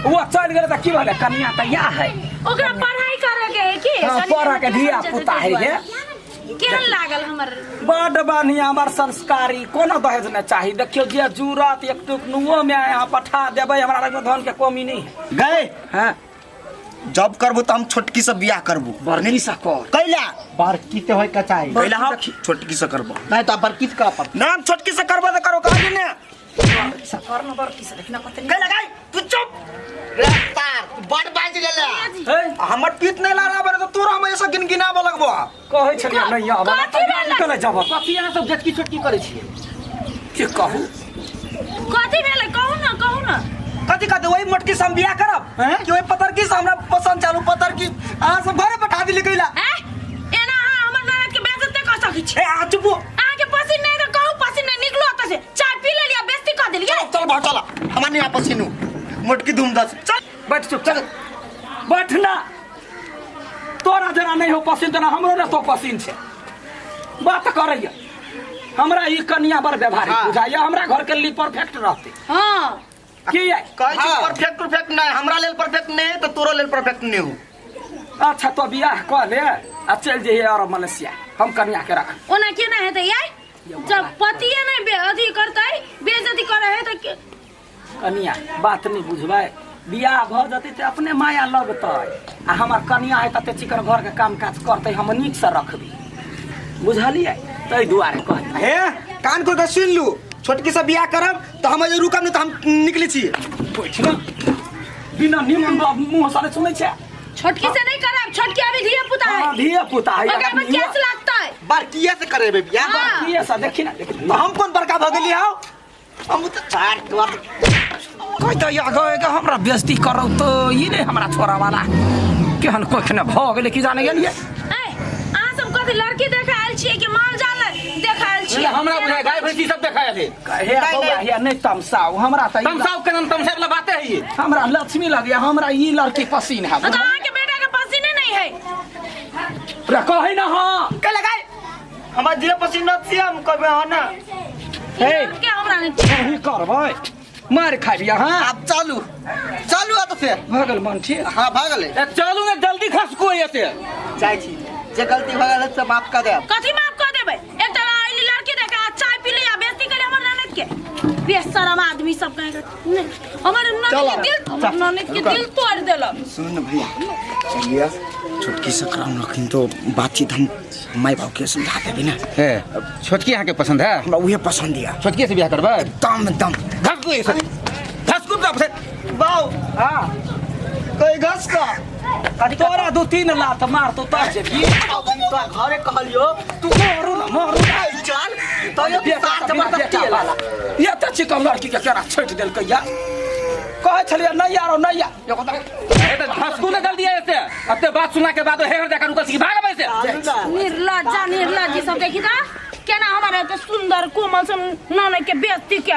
वो चल गेलै तऽ की भेलै कनिया तऽ या है ओकरा पढ़ाई करे के है की हाँ, पढ़ऽ के धिया पुता है गे। केहन लागल हमर बड बढ़िया हमर संस्कारी कोनो दहेज नहि चाही देखियौ जे जुड़त एक टुक नुओ में यहाँ पठा देबै हमरा लग धन के कमी नहीं है गए हाँ जब करबो तो हम छोटकी से बियाह करबो बड़की से कर कैला बड़की ते होय के चाही कैला हम छोटकी से करबो नहीं तो बड़की से कर पर ना हम छोटकी से करबो तो करो कहली ने बड़की से कर ना बड़की से देखना पता कैला गाय तू चुप रे तार तू बड़ बाज गेले नहीं हमर पीत नहीं ला रहा बरे तो तोरा हम ऐसा गिन गिनाबो लगबो कहै छलियै नहीं आब कथी भेलै? निकल जाब कथी अहाँ सब जेटकी छोटकी करै छियै के कहू कथी भेलै कहू ना कहू ना कथी कहते वही मोटकी से हम बियाह करब हैं? कि वही पतरकी से हमरा पसंद चालू पतरकी अहाँ सब घरे पठा दिली कैला हैं एना अहाँ हमर ननद के बेइज्जती कऽ सकै छी ए अहाँ चुप हो। अहाँ के पसीन नहीं तऽ कहू पसीन नहीं निकलू ओतऽ से चाय पी लेलियै बेइज्जती कऽ देलियै चल भाग चल हमरा नहीं आपस नु मोटकी धूम दस चल बैठ चुप चल बैठ ना तोरा जेना नहीं हो पसीन तेना हमरो ने तो पसीन छै बात करैया हमरा ई कनिया बड़ व्यवहारिक हाँ। बुझाइया हमरा घर के लिए परफेक्ट रहते हाँ की है कहै छी हाँ। परफेक्ट परफेक्ट नहीं हमरा लेल परफेक्ट नहीं है तो तोरो लेल परफेक्ट नहीं हो अच्छा तो बियाह कऽ ले आ चलि जइहे अरब मलेशिया हम कनिया के रख ओना केना हेतै यार जब पतिए नहीं बे अथी करतै बेइज्जती करै है तऽ कनिया बात नहीं बुझबै बियाह भऽ जेतै तऽ अपने माया लगतै आ हमर कनिया है तते चिकन घर के काम काज करतै हम नीक से रखबै बुझलियै ताहि दुआरे कहै हे कान खोल के सुन लू छोटकी से बियाह करब तो हम जे रुकब नहीं तो हम निकले छी पूछ ना बिना निमन मुँह सारे सुनै छै छोटकी से नहीं करब छोटकी अभी धिया पुता है हाँ, धिया पुता है ओकरा में केस लगतै बड़किया से करेबे बियाह हाँ। बड़किए से देखी ना देखी तो हम कौन बड़का भऽ गेली हौ हम तऽ चार तोर कहि तऽ या गए के हमरा बेइज्जती करौ तो ई नहि हमरा छोड़ा वाला केहन कोखने भऽ गेलै की जाने गेलियै ए अहाँ सब कथी लड़की देखे आयल छियै कि माल जाल देखे आयल छियै हमरा बुझाय गाय भैंसी सब देखाय आयल हे बौआ हे नहि तमसाउ हमरा तऽ ई तमसाउ केना तमसाय वाला बाते है ये हमरा लक्ष्मी लगैया हमरा ई लड़की पसीन है तऽ अहाँके बेटा के पसीने नहीं है रे कहै ना हाँ के लगाई हमरा जे पसीना छी हम कहबे हां ना हे के हमरा नहीं अहीं करबै मार खाबी अहाँ अब चालू चालू आ तो फिर भऽ गेल मन ठीक हाँ भागल ए, चलू ने जल्दी खसकू एते चाहे छी जे गलती भऽ गेल से माफ कऽ देब कथी माफ कऽ देबै एक तऽ आइली लड़की देखे आ चाय पी ले आ बेइज्जती करी हमर ननद के बेशरम आदमी सब कहे नहीं हमर ननद के दिल हमर ननद के दिल तोड़ देलक सुन न भैया चलिए छोटकी से कराऊं रखिन तो बातचीत हम माय बाप के समझा देबे ना हे छोटकी अहाँके पसंद है हमरा उहे पसंद या छोटकी से बियाह करबै एकदम एकदम घसकू एसे घसकू तो से बाऊ हाँ कोई घस का तोरा दू तीन लात मारतो तब जेबी तोरा घरे कहलियो तू मारू ना मारू ना चल तो ये सार जबरदस्ती लाला ये तऽ चिकन लड़की के केना छटि देलकै या कहै छलियै नहि यारो नहि या एगो तऽ हे तऽ घसकू ने जल्दी एते एते बात सुनला के बाद हे हर जाकर रुकल छी भाग से निर्लज्जा निर्लज्ज ई सब देखी तऽ केना हमर एते सुंदर कोमल सन ननद के बेइज्जती केलक।